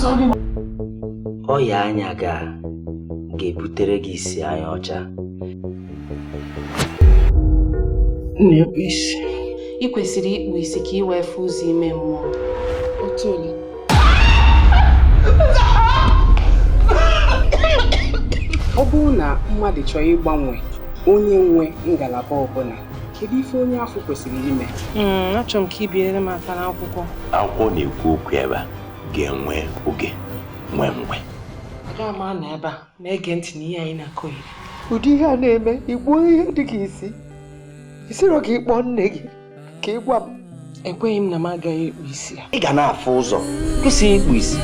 Ọya anya ga-ebutere gị isi anya ọcha. Na-ekpu isi. Ị kwesịrị ikpu isi ka ị wee fụ ụzọ ime mmụọ. Otu ole? Ọ bụrụ na mmadụ chọrọ ịgbanwe onye nwe ngalaba ọbụla, kedu ife onye afụ kwesịrị ime? Achọrọ m ka ị binyere m aka n'akwụkwọ. Akwụkwọ na-ekwu okwu ebe a ga-enwe oge nwee mgbe. Agaghị m anọ ebe a na-ege ntị n'ihe anyị na-akọgheri. Ụdị ihe a na-eme, igbuo ihe dị ka isi isiro ka ị kpọọ nne gị ka ị gwa m. Ekweghị m na m agaghị ekpu isi ya. Ị ga na-afụ ụzọ, kwụsị ikpu isi.